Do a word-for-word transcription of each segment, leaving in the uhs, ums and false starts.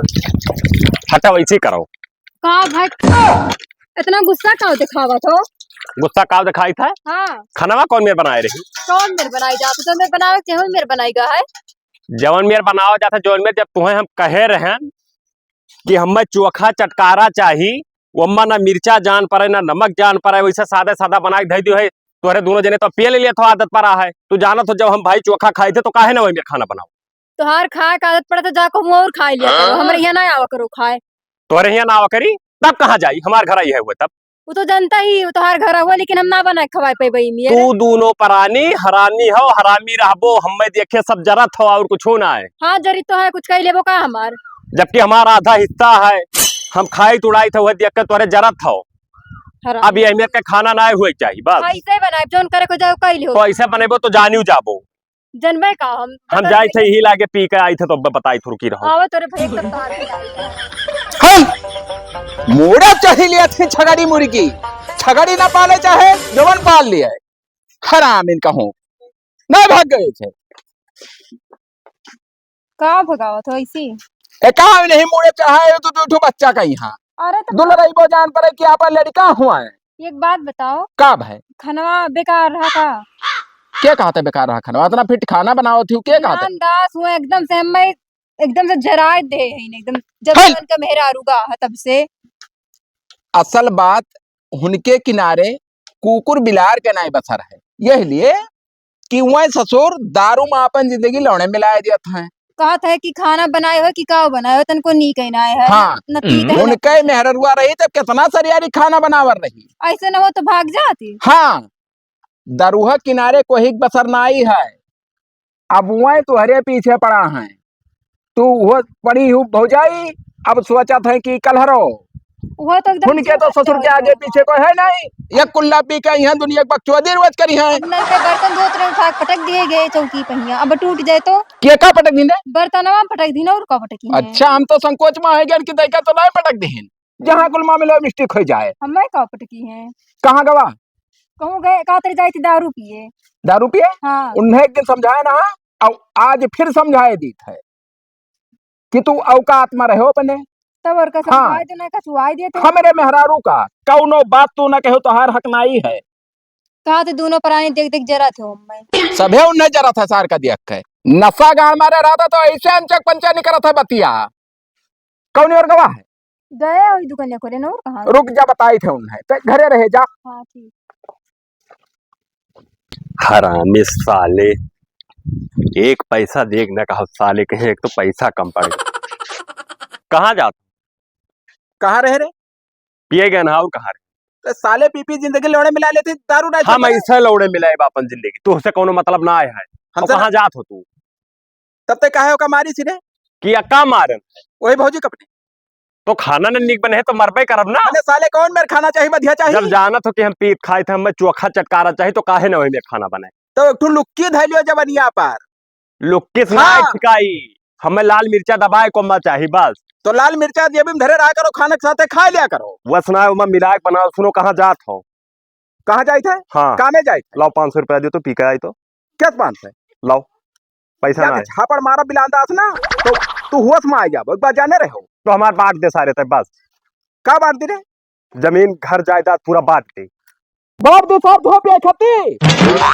हटा, वैसे ही करो। का भाई, इतना गुस्सा का दिखावत हो? गुस्सा का दिखाई था? हाँ। खानवा कौन मेर बनाए रही? कौन मेर बनाई जात, जो मेर बनावे के हो, मेर बनाई गा है। जवन मेर बनावा जात है, जवन मेर, जब तुम्हें हम कहे रहन कि हमें चोखा चटकारा चाही, वम्मा ना मिर्चा जान पड़े, ना नमक जान पड़े, वैसे सादा सादा बनाई धई दियो है। तोहरे दोनों जने तो पिए ले लिया था, आदत पड़ा है। तू जानत हो, जब हम भाई चोखा खाई थे, तो काहे ना वही मेर खाना बनाओ? तोहार खाए का आदत पड़े तो जा कहूँ और खाई लिया करो, हाँ? हमरे यहाँ ना आवा करो खाए। तोहरे यहाँ ना आवा करी, तब कहाँ जाई? हमार घर आई है वो तब। वो तो जनता ही, वो तोहार घर हुआ, लेकिन हम ना बना के खवाए पेबे ई मेर। तू दोनों परानी हरामी हो, हरामी रहबो, हमें देखे सब जरत हो और कुछ ना है। हाँ, जरी तो है, कुछ कही लेबो का हमार? जबकि हमार आधा हिस्सा है, हम खाई तुड़ाई थे, वह देख के तोहरे जरत हो। हरामी। अब ये मेर के खाना ना हुए चाहिए, बस। हाँ, ऐसे बनाए, जौन करे को जाओ, कही लियो। तो ऐसे बनेबो तो जानियो जाबो। जनबे का हम हम बता जाई देबे। थे, यही लागे पी के आई थे, तो ब-, बताई थुरकी रहो। आवे तोरे भैया के तार के जाए। हम मोड़ा चाही लिया थे छगड़ी मुर्गी, छगड़ी ना पाले चाहे जवन पाल लिया है। हराम इनका हूँ, नहीं भाग गए थे। का भगावत हो ऐसी? ए, का नहीं मोड़े चाहे तो दो ठो बच्चा का यहाँ। अरे तो दुलरई बो जान पड़े कि आपन लड़का हुआ है। एक बात बताओ। का भाई? खनवा बेकार रहा का? के कहते बेकार रहा खनवा? इतना फिट खाना बनावत हो, के कहते? ध्यान दास हुआ एकदम से, हमें एकदम से जराए दे है एकदम। जब हल! से उनका मेहरारू गा है तब से। असल बात, उनके किनारे कुकुर बिलार के नाई बसर है, यह लिए कि वह ससुर दारू में आपन जिंदगी लौड़े मिलाए दियत हैं। कहत है कि खाना बनाए हो कि का बनाए हो, तनको नीक ही ना है। हाँ। न तीत है, न उनके कुछ। मेहररुआ रही तब कितना सरियारी खाना बनावर रही। ऐसे न हो तो भाग जाती। हाँ, दरुहा किनारे कोई बसर नाई है। अब वह तुहरे पीछे पड़ा है, तू वो पड़ी हूँ भौजाई, अब सोचत है कि कलहरो। वो तो एकदम उनके तो ससुर के आगे पीछे कोई है नहीं, ये कुल्ला पी के यहाँ दुनिया के बकचोदी रोज करी है। नल के बर्तन धोत रहे, उठा के पटक दिए गए चौकी पहिया, अब टूट जाए तो? के का पटक दीने? बर्तनवा पटक दीने और का पटकी है? अच्छा, हम तो संकोच में है गन कि तैका तो नहीं पटक दीन, जहाँ कुल मामले में मिस्टेक हो जाए। हमें का पटकी है? कहाँ गवा? कहूँ गए, का तेरे जाए थी दारू पिए। दारू पिए? हाँ। उन्हें एक दिन समझाए ना, और आज फिर समझाए दीत है कि तू औकात में रहो अपने। तब और का हाँ। समझाए देना, कछुआए दिए थे। हमरे मेहरारू का कौनो बात तू ना कहो, तोहार हक नाई है। कहा थे दोनों प्राणी देख देख जरा थे हमें। सभे उन्हें जरा था सार का दिया के। नशा गाड़ मारे रहता तो ऐसे अंचक पंचा निकलत है बतिया। कौन और गवा है? गए वही दुकानिया खोले ना, और कहाँ? रुक जा, बताई थे उन्हें। ते घरे रहे जा। हाँ, ठीक। हरामी साले, एक पैसा देख न कहा साले, कहे एक तो पैसा कम पड़ गया। कहाँ जात? कहाँ रहे रे? पिए गए ना, और कहाँ रहे? तो साले पी पी जिंदगी लौड़े मिला लेते, दारू ना हम पीते। ऐसे लौड़े मिलाए बा अपन जिंदगी, तुहसे कोनो मतलब ना आए है। हमसे और कहाँ ना जात हो तू? तब ते काहे ओका मारी सी रे? कि अक्का मारन? वही भौजी कपनी। तो खाना न नीक बने है तो मरबे करब ना। अरे साले कौन मेर खाना चाहिए, बढ़िया चाहिए? जब जानत हो कि हम पीत खाए थे, हमें चोखा चटकारा चाहिए, तो काहे न वही में खाना बने? तो एक ठो लुक्की धै लियो जबनिया पर। लुक्की से ना हाँ। ठिकाई, हमें लाल मिर्चा दबाए को मल चाहिए बस। तो लाल मिर्चा जेबी में धरे रहा करो, खाना के साथे खा लिया करो। वस ना, ओमा मिलाए के बनाओ। सुनो, कहाँ जात हो? कहाँ जाइत है? हाँ। कामे जाइत है? लाओ, पाँच सौ रुपया दियो तो पी के आई तो। क्या पाँच सौ? लाओ, पैसा ना है। झापड़ मारा बिलांदास ना, तो तू होश में आ जाबो, एक बार जाने रहो। तो हमार बांट दे सारे ते बस। का बांट दे रे? जमीन, घर, जायदाद पूरा बांट दे। बाप दे साहब धो पिया खाती।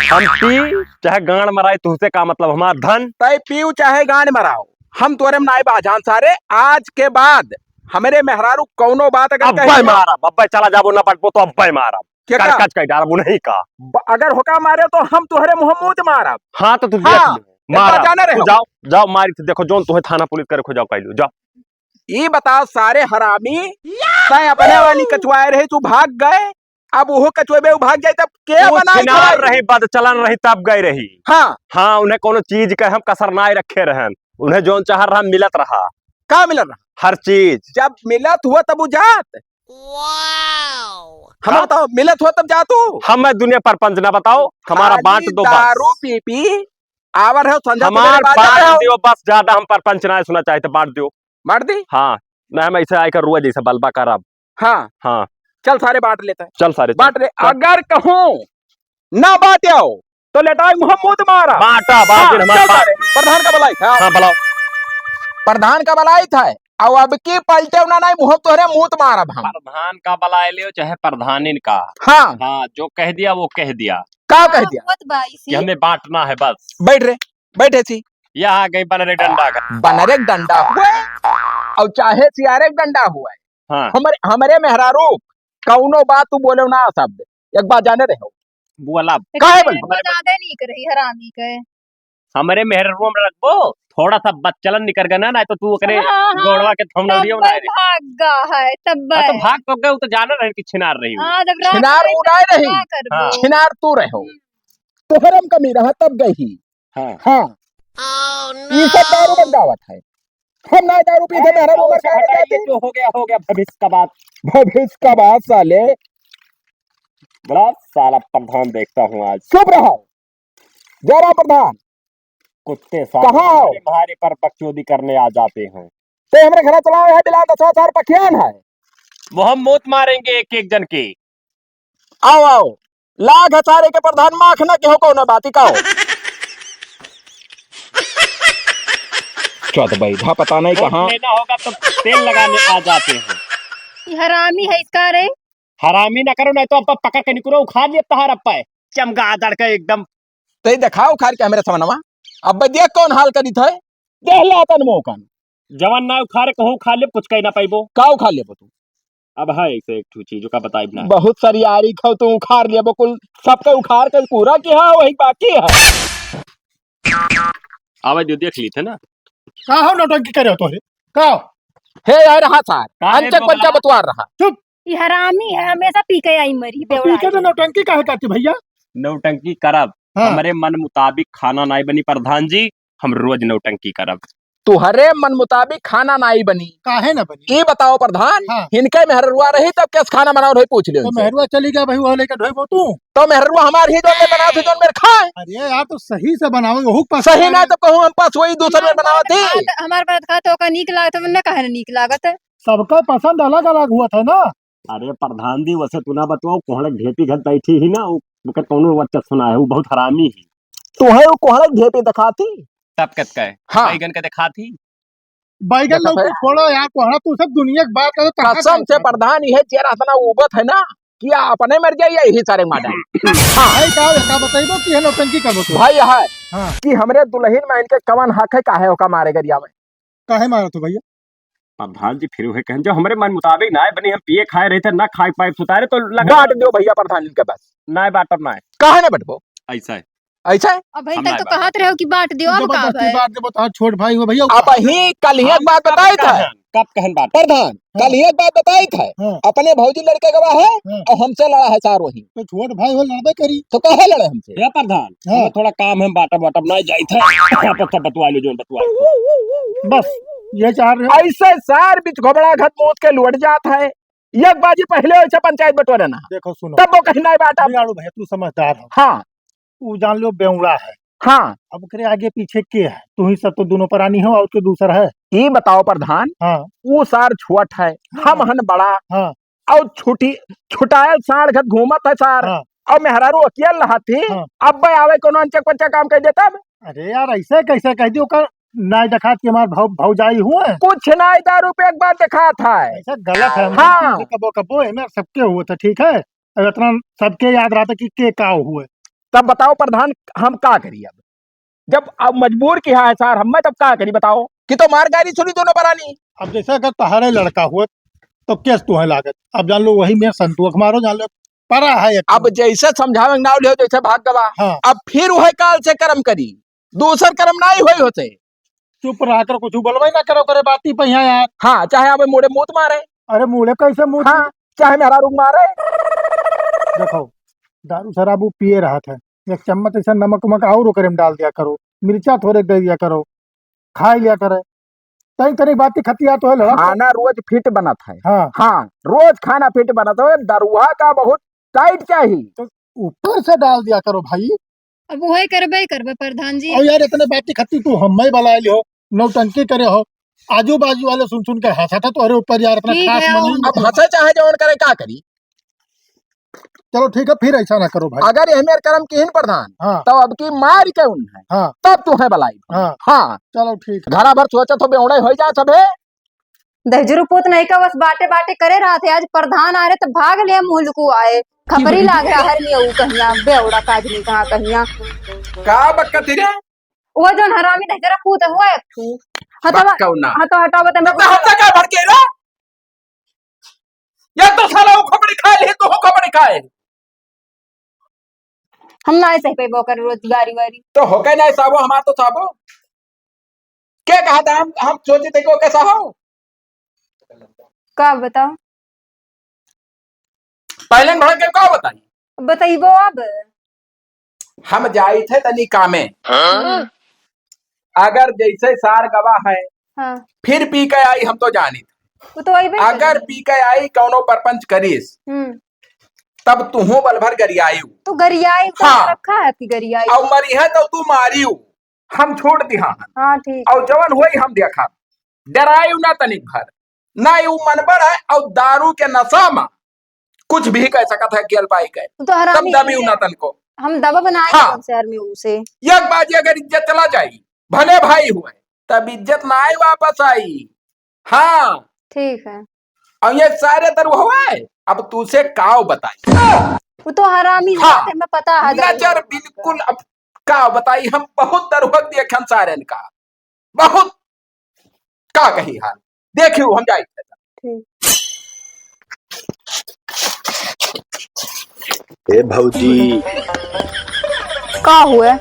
हम पी चाहे गांड मराई, तुझसे का मतलब, हमार धन। तय पीऊ चाहे गांड मराओ, हम तोरे में नाई बाजान सारे। आज के बाद हमरे मेहरारू कौनो बात अगर अब्बे कही मारब, अब्बे चला जाबो ना बटबो तो अब्बे मारब। के का? करकच कह डारब उन्हीं का। ब-, अगर होका मारे तो हम तुहरे मुंह मूत मारब। हाँ, तो तू देख हाँ, ले, एक बार मारब। जाने रहे तू हो। जाओ, जाओ मारी थे, देखो जौन तुहे थाना पुलिस करे खो जाओ, कह लो, जाओ। ई बताओ सारे हरामी, तय अपने वाली कचवाए रहे, तू भाग गए, अब ओहो कचवेबे, उ भाग जाए तब के कुछ बनाई ना खवाई? रही, बदचलन रही तब गए रही। हाँ। हाँ, उन्हें कोनो चीज का हम कसर ना रखे रहन, उन्हें जौन चाह रहा मिलत रहा। का मिलत रहा? हर चीज। जब मिलत हुआ तब उ जात। हम हाँ। बताओ, मिलत हो तब जा तू। हम मैं दुनिया परपंच ना बताओ, हमारा खाली बांट दो बस। दारू पी पी आवर है, संझा हमार सवेरे बात बांट रहे हो। दियो बस, ज्यादा हम परपंच ना सुना चाहते, बांट दियो। बांट दी? हाँ, ना हम ऐसे आकर रुआ जैसे बलबा करब। हाँ। हाँ। चल सारे बांट लेते हैं। चल सारे, चल। बांट ले। चल। अगर कहूँ ना बांटे हो, तो लेटाई मुंह मूत मारा। बांटा, बांट हाँ, दिन हमार चल बांट। सारे। प्रधान का बलाई था। हाँ, बुलाओ। प्रधान का बलाई था। अउ अब की पलटेउ ना, नाहीं मुँह तोहरे मूत मारब हम। प्रधान का बलाए लियो, चाहे प्रधानिन का। हाँ। हाँ, जो कह दिया, वो कह दिया। का कह हाँ, दिया? होत बा इसी। कि हमें बाँटना है बस। बैठ रे, बैठ ऐसी। यह आ गई बनरे डंडा का। बनरे डंडा हुए, अउ चाहे सियारे डंडा हुए। हाँ। हमरे, हमरे मेहरारू, कउनो बात तू बोलेउ ना शब्द, एक बात जाने रहो। बोला। काहे बोल? हमरे ज्यादा नीक रही हरामी के। हमरे मेहररुआ में रखबो, थोड़ा सा बदचलन निकर गना, नाहीं तो तू ओकरे हाँ, हाँ, गोड़वा के थमनौरिया तब बनाए रही। भाग गा है, तब हाँ, तो भाग तो गए, उ तो जाने रहे कि छिनार रही हो। हाँ, जब रात छिनार में उ नाहीं तो रही। का करबो? हाँ। छिनार तू रहो। हम्म। तोहरे में कमी रहा, तब गई ही। हाँ। हाँ। ई सब दारू बन जावत है। हम ना दारू पीते, अरे, मेहरारू मर जाए हटाइए, जाते। जो हो गया, हो गया, भविष्य का बात। भविष्य का बात, साले। बड़ा साला प्रधान देखता हूँ आज। चुप रहो। जयराम प्रधान। कुत्ते साले कहाँ हो? हमारे, हमारे पर बकचोदी करने आ जाते हैं। ते हमरे घर चलावे है, बिलात दस हजार पखियान है। वो हम मौत मारेंगे एक एक जन के। आओ, आओ। लाग है सारे के प्रधान, माख ना केहू कउनो बाती का हो। चौथ बैठा पता नहीं वोट कहाँ। लेना होगा तो तेल लगाने आ जाते हैं। ये हरामी है इसका रे। हरामी ना करो, नहीं तो अब पकड़ के निकरो, उखाड़ लिए तहार अब पे। चमगादड़ का एकदम। ते दिखाओ उखाड़ के हमरे समनवा। अब देख कौन हाल करी थे। देख ला तन मोकन। जवन ना उखाड़े कहूँ उखाड़ ले, कुछ कह ना पाइबो। का उखाड़ लेबो तू? अब है ऐसे एक ठो चीज का बताइब ना। बहुत सारी आरी खाओ तू उखाड़ लेबो कुल, सबका उखाड़ के पूरा किया वही बाकी है। आवे जो देख ली थे ना। का हो नौटंकी करे हो तोहरे? का हो? हे यार, हाँ सार, का है अंचक बंचा बगला? बतवार रहा। चुप। ई हरामी है, हमेशा पी के आई मरी, तो पी बेवड़ा के तो आई। नौटंकी काहे करती भैया? नौटंकी करब। हाँ। हमरे मन मुताबिक खाना नाई बनी प्रधान जी, हम रोज नौटंकी करब। तुहरे मन मुताबिक खाना नाई बनी। काहे ना बनी? ई बताओ प्रधान, हाँ। हिनके मेहररुआ रही तब केस खाना बनाओ रही पूछ लियो तो इनसे। मेहरुआ चली गया भाई, वो लेके ढोइबो तू। तो मेहररुआ हमार ही जोन में बनाओ थे, जोन में खाए। अरे यार, तो सही से बनाओ, ओहू के पास सही खाना ना तो कहूँ हम पास वही दूसर में हमार बनावत ही। बात, हमार बात खा तो ओका नीक लागत, वरना काहे ना नीक लागत? सबका पसंद अलग-अलग हुआ था ना। अरे प्रधान जी, वैसे तू ना बतवाओ, कोहड़े ढेपी घर बैठी ही ना, वो, ओकर कौनो वर्चस्व ना है, वो बहुत हरामी ही। तू है वो कोहड़े ढेपी दिखाती? तब कत का है? हाँ। बैगन के दिखाती? बैगन देखा लौकी भाई। छोड़ो यार, कोहड़ा तू सब दुनिया के बात करो, कहाँ कसम से जाता है? प्रधान, ये चेहरा इतना उबत है ना कि अपने मर जाइए, यही सारे मार डाल। हाँ। भाई का, का बताइबो कि है नौटंकी करबो तू? भाई है हाँ। कि हमरे दुल्हन में इनके कवन हक है, काहे ओका मारे गरिया में? काहे मारत हो भैया? प्रधान जी फिर वही कहन, "जो हमरे मन मुताबिक ना है बनी, हम पिए खाए रहे थे, ना खाए पाए सुतारे, तो लगा बांट दियो भैया प्रधान जी के पास।" ना बांटब ना है। काहे ना बंटबो? ऐसा है। ऐसा है? अब भाई हम कल ना तो बांटब। कहत रहे हो कि बांट दियो, अब का जबरदस्ती भाई? बांट देबो, तो छोट भाई हो भैया। अब ही कल ही एक हम बात बताई था। कब कहन बात? प्रधान, हाँ। कल ही एक बात बताई था। हाँ। अपने भौजी लड़के गवा है हाँ। और हमसे लड़ा है सार वही। तो छोट भाई हो, लड़बे करी। तो काहे लड़े हमसे? हे प्रधान, हाँ। हमें थोड़ा काम है, बाटब वाटब ना जाइत है। आपस में बतवा लो, जोन बतवा लो। बस, ये चाह रहे हो? ऐसे सार बीच घोबड़ा घट मौत के लुट जात है। एक बाजी पहले ऐसे पंचायत बंटवारा ना। देखो, सुनो। तब वो कहीं ना बाटब। बिगाड़ू भैया, तू समझदार हो। हाँ। ऊ जान लो बेवड़ा है। हाँ। अब ओकरे आगे पीछे के है? तू ही सब तो दोनों प्राणी हो और के दूसर है? ई बताओ प्रधान, हाँ। ऊ सार छोट है, हाँ। हम हन बड़ा। हाँ। और छुटी, छुटायल साँड़ घत घूमत है सार। हाँ। और मेहरारू अकेल रहत ही, हाँ। अब आवे कोनो अनचक पनचक काम कर दे तब। अरे यार, ऐसे कैसे कह दियो कर, नाई देखात कि हमार भौ-, भौजाई हुए। कुछ नाई दारू पे एक बार देखात है। ऐसा गलत है, हाँ। कबो कबो एमे सबके हुए थे, ठीक है? अब इतना सबके याद रहता कि के का हुए। तब बताओ प्रधान, हम का करी अब? जब अब मजबूर किया है सार, हम मैं तब का करी बताओ? कि तो मार गारी सुनी दोनों परानी। अब जैसे अगर तहारे लड़का हुए, तो केस तुहे लागत। अब जान लो वही में संतोष मारो, जान लो परा है एक। अब जैसे समझावे के नाव लियो, जैसे भाग गवा। हाँ। अब फिर वह काल से कर्म करी, दूसर कर्म नाई होई होते। चुप रहा कर, कुछ बोलबे ना करो करे बाती पे यहाँ यार। हाँ, चाहे अबे मुड़े मूत मारे। अरे मुड़े कैसे मूत? हाँ, चाहे मेहरारू मारे। देखो, दारू शराब वो पिए रहत है, एक चम्मच ऐसा नमक उमक और ओकरे में डाल दिया करो, मिर्चा थोड़े दे दिया करो, खाई लिया करे। तई तनी बाती खतिया तो है लड़त। खाना रोज फिट बनत है। हाँ। हाँ, रोज खाना फिट बनत है, दरुआ का बहुत टाइट चाही। तो ऊपर से डाल दिया करो भाई। अब वही करबे करबे प्रधान जी। और यार इतने बाती खती तू हमें बलाए लियो, नौटंकी करे हो, आजू बाजू वाले सुन सुन के हंसत है तोहरे ऊपर यार, इतना ठीक खास है, मनई। अब हंसे चाहे जवन करे, का करी? चलो ठीक है, फिर ऐसा ना करो भाई। अगर ये मेर करम किहिन प्रधान, हाँ। तो अब की मार के उन है, हाँ। तब तू है बलाई। हाँ। हाँ। चलो ठीक है। घरा भर सोचत हो बेवड़े हो जा सबे। दहिजरू पूत नहीं का बस बाटे बाटे करे रहत है। आज प्रधान आ रहे तो भाग ले मुँह लुकु आए। खपरी लाग रहा हर में ऊ कहिया, बेवड़ा काज नहीं कहाँ कहिया। का बकत रे? वो जौन हरामी दहिजरा पूत हुआ एक ठू। हटवा, बक्कौना। हटवा, हटवा, बता, मैं तो कुछ हत्या का भड़के रे? या तो साला वो खोपड़ी खाए ले, तो वो खोपड़ी खाए। हम ना ऐसे पे वो कर रोजगारी वारी। तो हो गए ना साबो, हमार तो साबो। क्या कहा था हम, हम सोचे थे कि वो कैसा हो? का बताओ? पहले भड़क के का बताई? बताइबो अब। हम जाई थे तनी कामे। हाँ? अगर जैसे सार गवा है, हाँ। फिर पी के आई, हम तो जानी थे। वो तो वही पे अगर करेंगे। पी के आई, कौनो परपंच करीस, हम्म। तब तुहू बल भर गरियाई। तो गरियाई तो हाँ। रखा है कि गरियाई। और मरी है तो तू मारियो। हम छोड़ दिहा हन। हाँ, ठीक। और जवन होई हम देखा, डरायु ना तनिक भर, ना यू मनबड़ है, और दारू के नशा में कुछ भी कह सकत है, केल पाई के। तू तो हरामी तब दबी है। ना तनको। हम दबब ना हाँ। शहर में उसे। एक बाजी अगर इज्जत चला जाई, भले भाई हुए, तब इज्जत ना आई वापस आई। हाँ। ठीक है। और ये सारे दरुहवा है, अब तुसे काव बताई। वो तो हरामी हाँ। है, मैं पता है नजर दरुहवा बिल्कुल। अब काव बताई, हम बहुत दरुहक देखन सारे का, बहुत का कही हाल। देखियो, हम जाई। ठीक। ए भौजी। का हुए?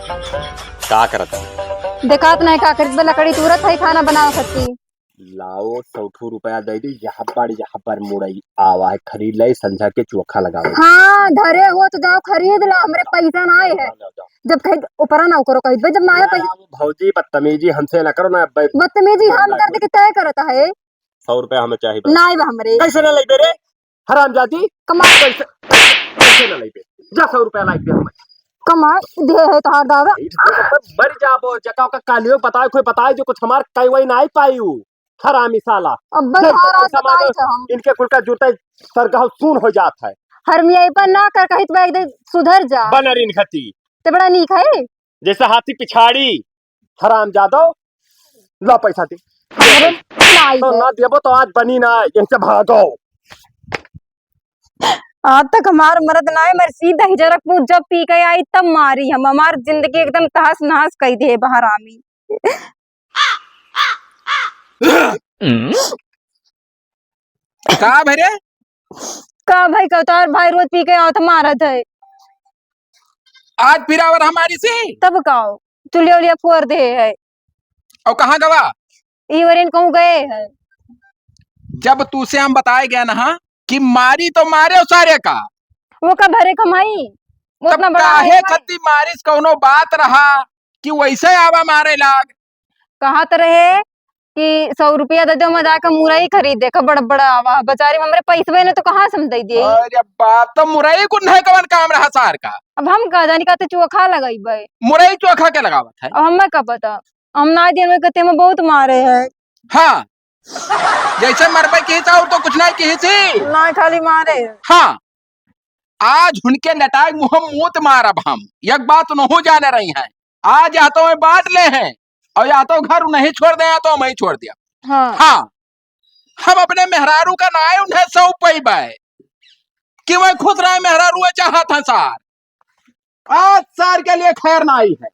का करत है? देखात नहीं का करत बा, लकड़ी तुरत है खाना बनावे खातिर। लाओ, सौ ठो रुपया दे दे, यहाँ पर, यहाँ पर मुरई आवा है, खरीद ले, संझा के चोखा लगावे। हाँ, धरे हो तो जाओ खरीद ला, हमरे पैसा ना आए है। जाओ, जाओ, जाओ। जब कहे ऊपरा ना करो, कही जब ना आए पैसा। भौजी, बदतमीजी हमसे ना करो ना, अब बदतमीजी हम कर दे के तय करता है। सौ रुपया हमें चाहिए बस। ना आए बा हमरे। कैसे ना लेबे रे? हरामजादी। कमा। कैसे, कैसे ना लेबे? जा, सौ रुपया लाई दे हमें। कमा दे है तोहार दादा। मर जाबो, जका का कालियो बताए, कोई बताए जो कुछ हमार कई वही ना आई पाई ऊ। हरामी साला। अब बस देख, हराम पैसा बताई मांगो, तो हम। इनके कुल का जूते सरगहल सून हो जात है। हरमिया पर ना कर कहित बा, एक दिन सुधर जा। बनर इन खती। ते बड़ा नीक है। जैसे हाथी पिछाड़ी, हरामजादो, ला पैसा दे। हमरे नाई तो है। ना देबो तो आज बनी ना, यहीं से भागो। आज तक हमार मरद ना है, मर सीधा ही जरा पूत जब पी के आई तब मारी हम, हमार जिंदगी एकदम तहस नहस कई दे बा हरामी। का भरे? का भाई, का तोहार भाई रोज पी के आवत मारत है। आज पिरावर हमारी से? तब का हो? चुलिया उलिया फोर दे है। और कहाँ गवा? ई वरेन कहूँ गए है। जब तूसे हम बताए गए ना कि मारी तो मारे सारे का। वो का भरे कमाई? वो तब इतना बड़ा काहे है। खत्ती मारिस, कौनो बात रहा कि वैसे आवा मारे लाग? कहत रहे कि सौ रुपया दे दो, हम जाके मुरई खरीद देखा, बड़ा बड़ा आवा। बेचारी हमरे पैसवे ने तो कहाँ से हम दे दिए? अरे बाप, तो मुरई कुल नहीं कवन काम रहा सार का? अब हम का जानी, का तो चोखा लगाई बे। मुरई चोखा के लगावत है? अब हमें का पता, हम ना दिए, हमें कहते में बहुत मारे है। हाँ, जैसे मरबे की तो और तो कुछ नहीं की थी। ना, खाली मारे। हाँ, आज उनके लटाई मुँह मूत मारब हम। एक बात नहु जाने रही है, आज या तो मैं बांट ले हैं और या तो घर नहीं छोड़ दे, या तो मैं ही छोड़ दिया। हाँ। हाँ, हम अपने मेहरारू का नाय उन्हें सौंप पाई कि वह खुश रहे, मेहरारू चाहत हैं सार। आज सार के लिए खैर ना आई है।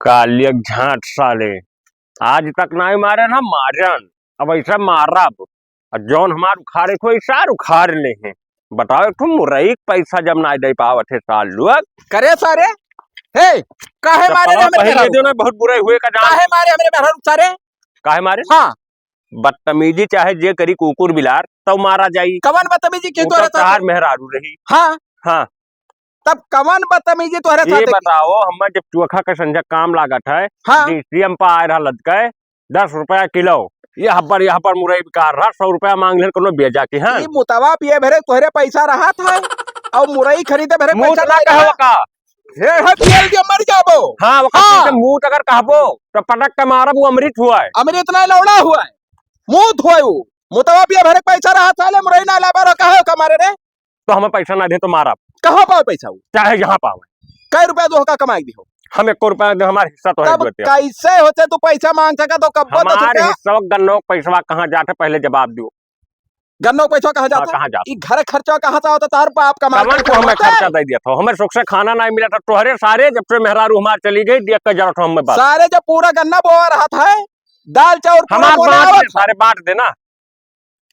कालियक झांट साले, आज तक नाई मारे ना मारन, अब ऐसा मारब। अब जौन हमार उखाड़े को सार उखाड़ ले हैं। बताओ, एक ठो मुरई के पैसा जब नाई दे पावत है सार लोग। करे सारे, हे, काहे मारे रे चप्पलवा हमरे पहन मेहरारू? लेते ना, बहुत बुरे हुए का जान। काहे मारे हमरे मेहरारू सारे? काहे मारे? हाँ। बदतमीजी चाहे जे करी कुकुर बिलार, तब मारा जाई। कवन बदतमीजी की उ तो तोहरे साथ? तहार मेहरारू रही। हाँ। हाँ। तब कवन बदतमीजी तोहरे ये साथ की? बताओ, हमें जब चोखा के संझा काम लागत है, हाँ। डीसीएम पर आए रहा लदके, दस रुपया किलो, यह पर, यह पर मुरई बिकार रहा, सौ रुपया मांग लेन कोनो बेजा की, हाँ? ई मुतवा पिए भरे तोहरे पैसा रहा था, और मुरई खरीदे भरे मुंह पैसा तो ना नहीं कहो रहा। का? हे, हे, पियल के मर जाबो। हाँ, वो हाँ। कहते मुंह तो अगर कहबो, तो पटक के मारब, वो अमृत हुआ है। अमृत ना लौड़ा हुआ है, मूत हुआ है वो। मुतवा पिए भरे पैसा रहा था, ले मुरई ना लाबा रहा, कहे का मारे रे? तो हमें पैसा ना दे तो मारब। कहाँ पावे पैसा वो? चाहे जहाँ पावे। कै रुपया दो का कमाई दिहो? हम एको रुपया ना दे, हमार हिस्सा तो है तब जो देते हो। कैसे होते तू पैसा मांग सका तो कब्बो दस हमार रुपया? हिस्सा गन्नो पैसवा कहाँ जात है, पहले जवाब दियो। गन्नो पैसा कहाँ हाँ, जाता है? कहाँ जाता? ई घर खर्चा कहाँ से होता? तार बाप कमा कमन के को हमें खवाता है? खर्चा दे दिया था, हमें सुख से खाना नहीं मिला था। तोहरे सारे जब से मेहरारू हमार चली गई, देख के जरा तो हमें बात। सारे जब पूरा गन्ना बोआ रहा था, दाल चाउर पूरा हमार बोने बांट आवत दे, था। सारे बांट देना।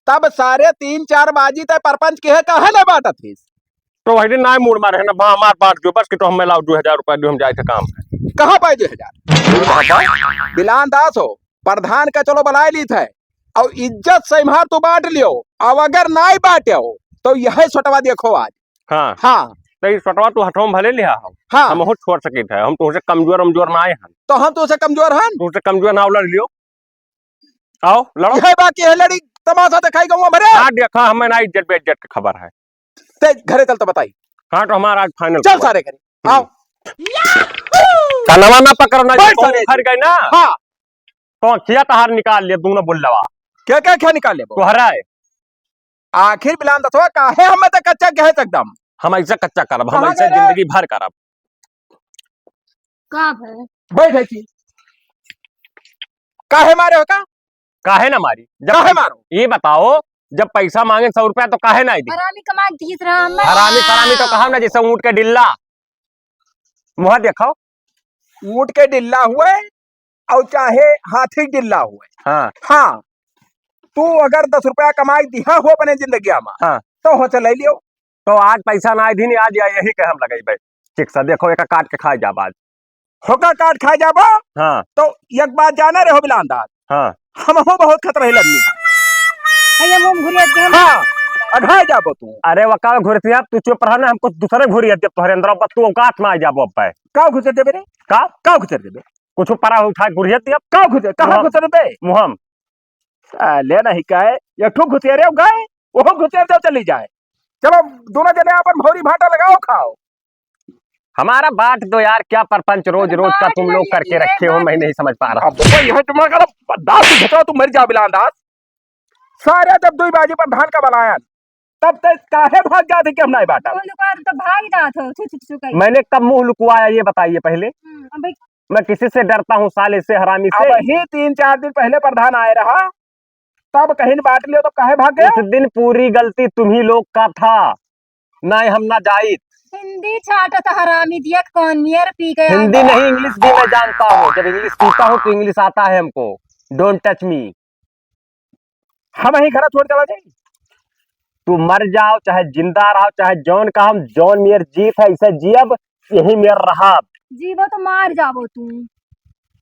तब सारे तीन चार बाजी तय परपंच के है, काहे नहीं बांटत हिस? तो वही दिन नाय मूड़ मारे है ना, बा-, हमार बांट दियो बस कि तो हमें लाओ दो हजार रुपया दियो, हम जाए थे काम है। कहाँ पाए दो हजार? कहाँ पाए? बिलान दास हो, प्रधान का चलो बुलाए ली थे, और इज्जत से इम्हार तू बांट लियो, अब अगर नाय बांटे हो तो यह सोटवा देखो आज। हाँ। हाँ। तो ये सोटवा तू हथवा में भले लिया हो, हाँ। हम बहुत छोड़ सकी थे, हम तुमसे कमजोर, कमजोर ना आए हैं। तो हम तुमसे कमजोर हैं? तुमसे कमजोर ना लड़ लियो। आओ, लड़ो। यह बाकी है, लड़ी तमाशा दिखाई गवा भरे। हाँ, देखा, हमें ना इज्जत बेइज्जत की खबर है। ते घरे चल तो बताई। हाँ, तो हमारा आज final चल खबर। सारे घरे। हम्म। आओ। कनवा ना पकड़ो ना, बैठ सारे। उखड़ गए ना। हाँ। तो खिया तहार निकाल ले, दोनों बुल्लवा। क्या, क्या, क्या निकाल ले वो? तोहरा है। आखिर बिलान दसवा, काहे हमें तो कच्चा कहे एकदम? हम ऐसे कच्चा करब, हम कहाँ ऐसे गए रे? जिंदगी भर करब। का भय? बैठ है की? काहे मारे हो का? काहे ना मारी? जब काहे मारो? ये बताओ, जब पैसा मांगे सौ रुपया तो काहे ना दी? हरामी कमा के तीस रहा, हम हरामी सरामी तो कहा ना, जैसे ऊँट के डिल्ला। मुँह देखो। ऊँट के डिल्ला हुए और चाहे हाथी के डिल्ला हुए। हाँ। हाँ। तू अगर दस रुपया कमाई दिहा हो अपने जिंदगिया में, हाँ। तो हो चले लियो। तो आज पैसा ना आई दिन, आज या यही के हम लगाई भाई। ठीक सा देखो, एका काट के खाए जाब आज। होका काट खाए जाबो? हाँ। तो एक बात जाने रहो बिलान दास। हाँ। हमहू बहुत खतरही लड़नी है। अरे मुंह घुरिया दे। हाँ, अघाए जाबो तू। अरे वका घुरतिया, तू चुप रहा ना, हम कुछ दूसरे घुरिया दे तोहरे अंदर, अब तू औकात में आ जाबो अब पे। का घुसे देबे रे? का? का घुसे देबे? कुछ परा उठा घुरिया दे। का घुसे? कहाँ मुहम। घुसे देबे? मुहम। साले नहीं का है, एक ठो घुसेरे गए, वो घुसेर जाओ चली जाए। चलो दोनों जने अपन भौरी भाटा लगाओ खाओ। हमारा बांट दो यार, क्या परपंच रोज रोज का तुम लोग करके रखे हो, मैं नहीं समझ पा रहा। अब तो यह तुम्हारा गला दांत घटाओ, तुम मर जाओ बिलान दास। सारे जब दुई बाजी प्रधान का बलायन, तब ते काहे भाग जात है कि हम नहीं बांटब? मुंह लुका तो भाग जात हो, छु, छु, छु, छु कही। मैंने कब मुंह लुकवाया ये बताइए पहले। हम्म, अब मैं किसी से डरता हूँ साले से, हरामी से? अब ही तीन चार दिन पहले प्रधान आए रहा, तब कहीं बांट लियो तो काहे भाग गया? उस दिन पूरी गलती तुम्ही लोग का था, ना हम ना जाइत। हिंदी छाटत हरामी दिया कौन नियर पी गया। हिंदी नहीं, English भी मैं जानता हूँ। जब English पीता हूँ तो English आता है हमको। Don't touch me। हम यही घर छोड़ चला जाई। तू मर जाओ, चाहे जिंदा रहो, चाहे जौन का हम जौन मेर जीत है, इसे जियब, यही मेर रहब। जीवो तो मार जाबो तू।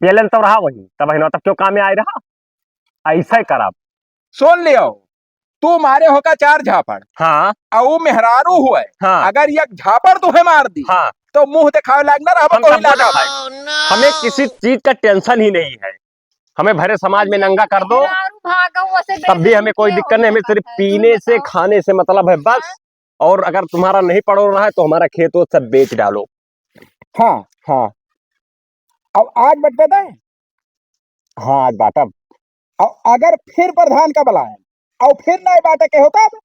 पेलन तो रहा वही, तब हिनो तब क्यों काम में आए रहा? ऐसे करब। सुन लियो, तू मारे होका चार झापड़। हाँ। अउ मेहरारू हुए, हाँ। अगर एक झापड़ तुहे मार दी, हाँ। तो मुंह दिखावे लाग ना रहबो हम कोई तब लागा। बोला भाई, हमें किसी चीज का tension ही नहीं है, हमें भरे समाज में नंगा कर दो, मेहरारू भागो, वैसे तब भी हमें कोई बेइज्जती दिक्कत नहीं, हमें होती सिर्फ है, पीने से, बताओ। खाने से मतलब है बस। हाँ। और अगर तुम्हारा नहीं पड़ो रहा है तो हमारा खेत वो सब बेच डालो। हाँ, हाँ। अब आज बटबे दे। हाँ, आज बांटब। अब अगर फिर प्रधान का बुलाए और फिर नहीं बांटे के होता तो?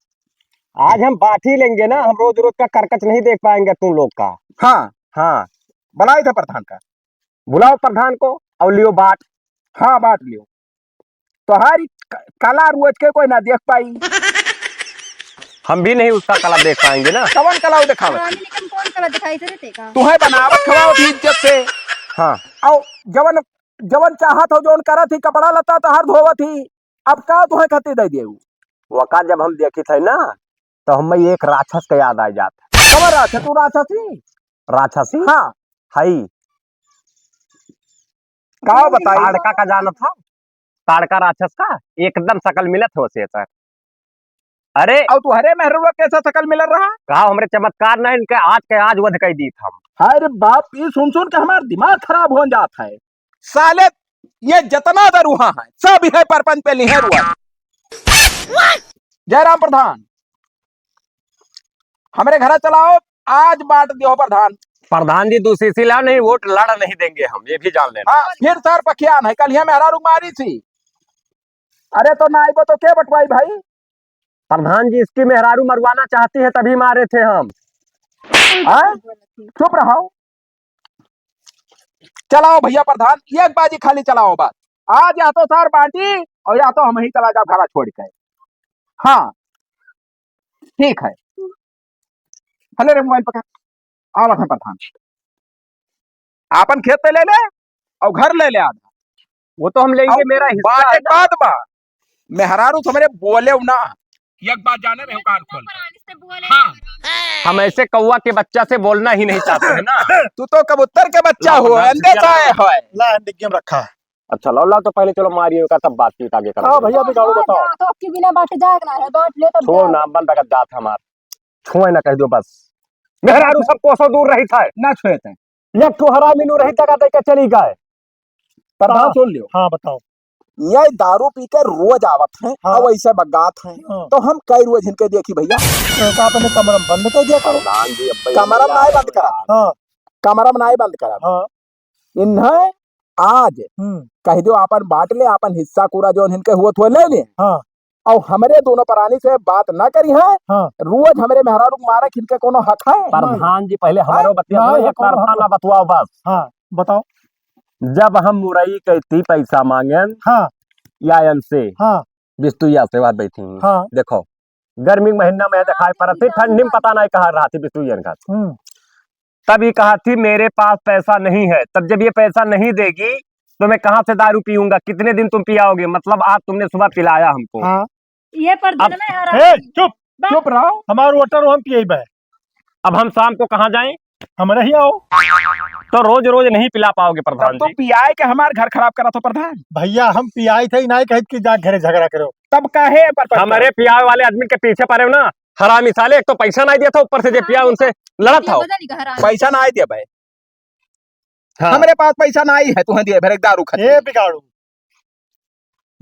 आज हम बांट ही लेंगे ना, हम रोज रोज का करकच नहीं देख पाएंगे तुम लोग का। हाँ। हाँ। बुलाए थे प्रधान का। बुलाओ प्रधान को और लियो बांट। हाँ, बांट लियो। तोहारी क-, कला रोज के कोई ना देख पाई। हम भी नहीं उसका कला देख पाएंगे ना। कवन कला वो दिखावत? पुरानी लेकिन कौन कला दिखाई से रे तेका? तुहे बनावत खवाओ भी इज्जत से। हाँ। और जवन, जवन चाहत हो, जवन करत ही, कपड़ा लत्ता तोहार धोवत ही, अब का तुहे खत्ती दे दिए? वका जब हम देखी थे ना, तो हमें एक राक्षस का याद आ जात। कवन राक्षस? तू राक्षस ही? राक्षस ही? हाँ। हई। का बताई? ताड़का का जानत था? ताड़का राक्षस का एकदम शकल मिलत हो से सर। अरे। और तुहरे मेहरुआ कैसा शकल मिलत रहा? कहा हमरे चमत्कार ना, इनके आज के आज वध कई दीत हम। हाय रे बाप, ये सुन सुन के हमार दिमाग खराब हो जात है। साले, ये जितना दरुहा है, सब यह परपंच पे लिहे रुआ। जयराम प्रधान, हमरे घरा चलाओ, आज बांट दियो प्रधान। प्रधान जी, दूसरी सी लाओ, नहीं वोट लड़ नहीं देंगे हम, ये भी जान लेना। हाँ, फिर सर पखियान है, कल ये मेहरारू मारी थी। अरे तो ना आइबो तो के बटवाई भाई? प्रधान जी, इसकी मेहरारू मरवाना चाहती है, तभी मारे थे हम। हाँ? चुप रहो। चलाओ भइया प्रधान, एक बाजी खाली चलाओ बस। आज या तो सार बाँटी और या तो हमहीं चला जाब घरा छोड़िके। हाँ, ठीक है। हले रे मोबाइल पकड़, आवत है प्रधान। आपन खेत पे ले ले और घर ले ले आधा। वो तो हम लेंगे, और मेरा हिस्सा बात है एक ना। बात बा, मेहरारू तो हमरे बोले ना, एक बात जाने रहे, कान खोल। हाँ। हम ऐसे कौवा के बच्चा से बोलना ही नहीं चाहते हैं ना। तू तो कबूतर के बच्चा हो, अंडे चाहे है। ला, अंडे गेम रखा। अच्छा, लाओ, लाओ, तो पहले चलो मारिए का, तब बातचीत आगे करेंगे। हाँ भइया, बिगाड़ू बताओ। तो आपके बिना बाटे जाग ना है, बांट ले तब छोड़ जाओ। ना, बंद कर जात हमार। छुए ना कह दियो बस। मेहरारू सब कोसों दूर रही था। ना छुए थे। एक ठो हरामी नू रही, दगा दे के चली गए। प्रधान हाँ। सुन लियो। हाँ, बताओ। ये दारू पी के रोज आवत हैं हाँ। और ऐसे बगात हैं। हाँ। तो हम कई रोज इनके देखी भइया। तो का अपने कमरा में बंद कर दिया करो। प्रधान जी, अब कमरा में नाहीं बंद करा। हाँ। कमरा में नाहीं बंद करा। हाँ। इन्हें आज हम्म। कह दियो, आपन बांट ले, आपन हिस्सा पूरा जौन इनके हुआ थोड़ा ले ले। हाँ। और हमरे दोनों प्राणी से बात ना करी है। हाँ। रोज हमरे मेहरारू के मारे के इनके कोनो हक है? प्रधान जी, पहले हमारो हाँ? बतिया ना, सुनो, ये एक तरफा ना बतवाओ बस। हाँ, बताओ। जब हम मुरई के इतनी पैसा मांगेन हाँ। या इनसे, हाँ। बिस्तुइया से बात बैठी हुई। हाँ। देखो, गर्मी के महीना में दिखाई पड़त थी, ठंडी में पता नहीं कहाँ रहा थी बिस्तुइयन का। हम्म। तब ये कहा थी, "मेरे पास पैसा नहीं है।" तब जब ये पैसा नहीं देगी, तो मैं कहाँ से दारू पीऊंगा? कितने दिन तुम पियाओगे? मतलब, आज तुमने सुबह पिलाया हमको। हाँ। ये पर अब दिन में हरा ए, चुप, बा- चुप रहो। हमार water हम पिएबे। अब हम शाम को कहाँ जाएं? हमरे ही आओ। तो रोज रोज नहीं पिला पाओगे प्रधान तब तो जी। पियाए के हमार घर खराब करा तो प्रधान। भइया, हम पियाई थे, नहीं कहित कि जा घरे झगड़ा करो। तब काहे पर, पर हमरे पियावे वाले आदमी के पीछे पड़े हो ना, हरामी साले। एक तो पैसा नहीं दिया था, ऊपर से जे पिया उनसे लड़त था। पैसा नहीं दिया भाई। हाँ। हमरे पास पैसा नाहीं है, तुहें दिए भरे दारू खातिर। ए बिगाड़ू,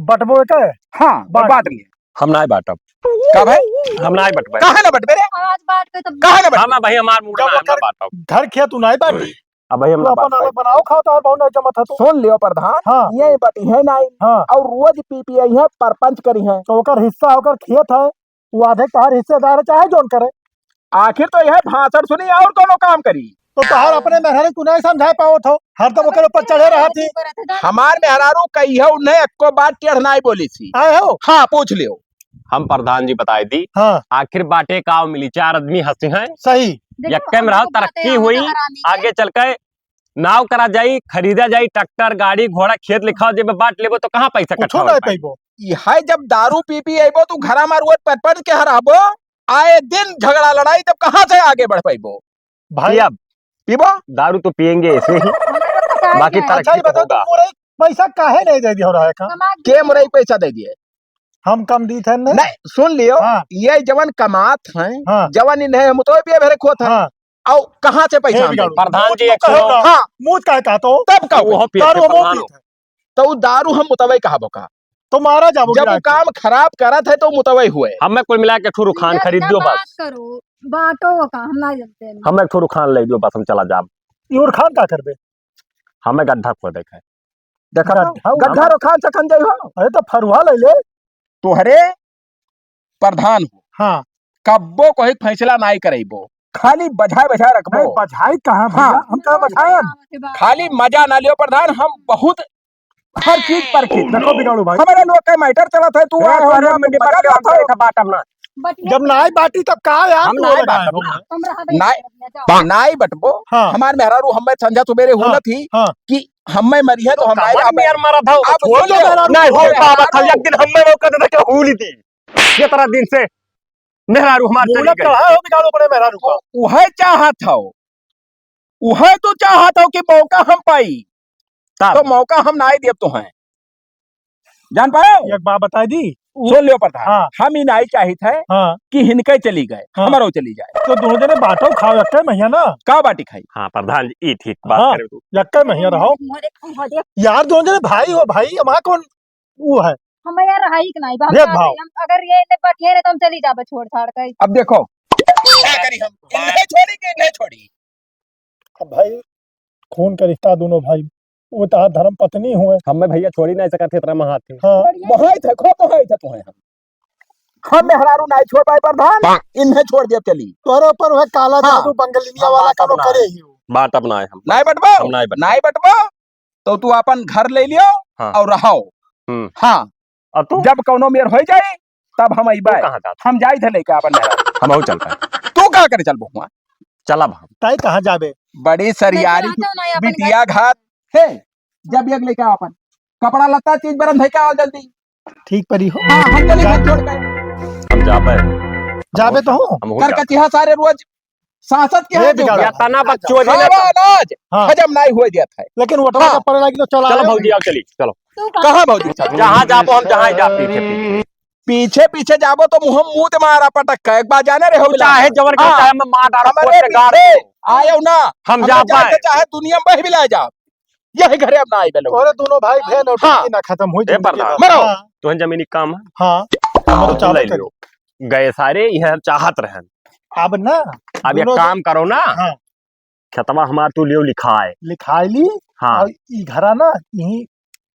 बटबो के? हाँ, बांट। बांट लिए। हम नाहीं बांटब। का भाई? हम नाहीं बटबे। काहे ना बटबे रे? आज बांट के तब काहे ना बटबे? हम भाई, हमार मूड ना, हम ना बांटब। घर खेत तू नाहीं बांटी। अब भाई हम तू ना अपन बांटब। अलग बनाओ, खाओ, तो और बहुत ना जमत है तो। सुन लियो प्रधान, हाँ। ये बटी है नाहीं। हाँ। और रोज पी पी आई है, परपंच करी है। तो ओकर हिस्सा ओकर खेत है, वो आधे तहार हिस्सेदार है, चाहे जौन करे। आखिर तो यह भाषण सुनी और कोनो काम करी। तो तहार अपने मेहरारू तू नहीं समझा पावत हो, हरदम ओकर ऊपर चढ़े रहत ही। हमार मेहरारू कहियो उन्हें एको बात टेढ़ नहीं बोली थी। आए हो? हाँ, पूछ लियो। हम प्रधान जी बताए दी। हाँ। आखिर बाटे का मिली, चार आदमी हंसी हैं। सही। यक्के में रहो, तरक्की हुई, आगे चल के नाव करा जाई, खरीदा जाई, ट्रैक्टर, गाड़ी, घोड़ा, खेत लिखाओ, जेब में बांट लेबो तो कहाँ पैसा कुछो इकट्ठा हो नहीं पाई? पाइबो। इहाई जब दारू पी पी अइबो तू घरा में रोज पट पट के हराबो, आए दिन झगड़ा लड़ाई, तब कहाँ से आगे बढ़ पाइबो? भाई पियब। पीबो? दारू तो पियेंगे ऐसे ही, बाकी अच्छा, तरक्की ये तो बताओ, होगा। तुम मुरई पैसा काहे नहीं दे दिया हो रहा है का? के मुरई पैसा दे दिए? हम कम दी थे ने? नहीं, सुन लियो, हाँ। ये जवन कमात हैं, हाँ। जवन इन्हें हम तो पिए भरे खोत हैं। हाँ। और कहाँ से पैसा हे हम बिगाड़ू, दें? प्रधान जी, मुझ एक कहो सुनो। ना, हाँ। मुझ काहे कहा तो? तब का वो भाई? पिए थे दारू हम प्रधान पीते हो। हैं। तो वो दारू हम मुतवई कहाबो का? तो मारा जाबो जब वो गिरा के। काम खराब करत है तो मुतवई हुए। हमें कुल मिला के एक ठो रुखान खरीद दियो बस। करो, बांटो वो का, हम ना जानते हैं। हमें एक ठो रुखान ले दियो बस, हम चला जाब। ये रुखान का करबे? हमें गड्ढा खोदे के है। देखा तो? गड्ढा गड्ढा उखाड़। रुखान से खन जाई हो। अरे तो फरुहा ले ले। तोहरे प्रधान हो। हाँ। कब्बो कोई फैसला नाई करइबो। खाली बझाए बझाए रखबो। नहीं, बझाई कहाँ भैया? हाँ। हम कहाँ बझाएन? खाली मजा ना लियो प्रधान, हम बहुत हर चीज पर की। देखो बिगाड़ू भाई। हमारे लोग का matter चलत है, तू ए, आए हो, तोरे लोग मंडी मजा पर लेत हो। बैठा बाटम ना। जब नाई बाटी तब का यार हम तू नाई लगा बाटम हो? ना। नाई, नाई बटबो। हाँ। हमार मेहरारू हमें संझा सुबेरे हाँ, हुलत ही हाँ। कि हमें मरी है तो तो हम नाई कावन बाटे। मेहर मरत हो, अब छोड़ सुन दो लो। मेहरारू, नहीं हो मेहरारू। पावत है, एक दिन हमें मौका दे दे के हुली दी। ये तरह दिन से मेहरारू हमार चली गई। कहाँ हो बिगाड़ू अपने मेहरारू का? तो उहे चाहत हो, उहे तो चाहत हो कि मौका हम पाई, तब। तो मौका हम नाई देब तोहें। जान पाए? एक बात बताई दी। सुन लियो प्रधान, हाँ। हम ही नाई चाहित है हाँ। कि हिनके चली गए, हाँ। हमारो चली जाए। तो दोनों जने बांटो खाओ, एक महिया ना। का बाटी खाई? हाँ प्रधान जी, ई ठीक बात हाँ। करे तू। एक महिया रहो। यार दोनों जने भाई हो भाई, हमारा कौन वो है। हम यार रहाई के नहीं, हम भेदभाव। हम अगर ये इन्हें बटिए रहे तो हम चली जाबे छोड़ छाड़ के। अब देखो, क्या करी हम? इन्हें छोड़ी कि इन्हें छोड़ी? अब भाई, खून के रिश्ता दोनों भाई, वो तो धर्म पत्नी हुए। हमें भैया छोड़ी नहीं सकत थे इतना महात थे। हाँ। बढ़िया। मोहाई थे, खूब मोहाई थे तुम्हें हम। हम मेहरारू नहीं छोड़ पाए प्रधान, इन्हें छोड़ दिया चली। तोरे ऊपर वह काला हाँ। जादू बंगलिनिया हम वाला बात काम अपना करे है। ही हो। बात अपना है हम। नहीं बटबो? हम नहीं बटबो। नहीं बटबो? तो तू अपन घर ले लियो हाँ। और रहो। हम्म। हाँ। और तू? जब कौनो मेर होइ जाई, तब हम अइबे। तू कहाँ जात? हम जाई थे लेके अपन मेहरारू। हमहू चलता है। तू का करे चलबो हुआ? चलब हम। तय कहाँ जाबे? बड़ी सरियारी नहीं, तो ना, अपन बिटिया घर। घात है। जब एक लेके आओ अपन कपड़ा लत्ता चीज बरन धइ के आओ जल्दी। ठीक परी हो। हाँ, हम चली जा- हाथ जोड़ के। हम जाबे। जाबे तो हूँ। हम हो कर जाबे। कचिहा सारे रोज सांसद के ये हाथ बिगाड़ा। जोड़। या तना बच्चों खावा अनाज हाँ। हजम नहीं हुए देत है। लेकिन वोटवा हाँ। जब पड़े लगी तो चला चलो आयो। भौजी, आओ चली, चलो। तू कहाँ कहाँ भौजी? जहाँ जाबो हम, जहाँ जाब पीछे, पीछे। पीछे, पीछे जाबो तो मुँह, मुँह ते मारा पटक के। एक बार जाने रहे हो तू चाहे जवन कर, हाँ। चाहे मैं मार डालो, हमारे कोट गाड़ पीछे दो। आयो ना। हम हमें जाबे। जाके चाहे दुनिया में बह भी ला जाओ। यही घरे अब ना आइबे लोग। तोरे दोनों भाई बहन और हाँ। जिंदगी ना खत्म हो ए जिंदगी प्रधान। भर। मरो। हाँ। तोहन जमीनी काम है। हाँ। हम तो हम चाहबे ले करी। लियो। गए सारे, यह चाहत रहन। अब ना, अब एक दोनों काम करो ना। हाँ। खेतवा हमार तू लियो लिखाए। लिखाए ली। हाँ। और ई घरा ना, यहीं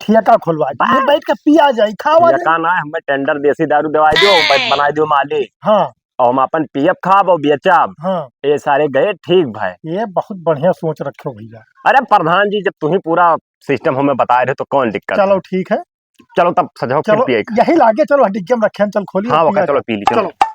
ठेका खोलवा दी। बा- यहीं बैठ के पिया जाई, खावा जाई। ठेका ना, हमें टेंडर देसी दारू देवाई दियो, बै-, बनाई दियो मालिक। हाँ। और हम अपन पियब खाब और बेचब। हाँ। ये सारे गए ठीक भाई। ये बहुत बढ़िया सोच रखे हो भैया। अरे प्रधान जी, जब तू ही पूरा सिस्टम हमें बताए रहे तो कौन दिक्कत चलो है? ठीक है। चलो तब सजाओ चलो, फिर पिए। यही लागे, चलो डिग्गे में रखे हैं, चल खोलिए, हाँ, पिया ओके, चलो जाए। पी ली, चलो। चलो।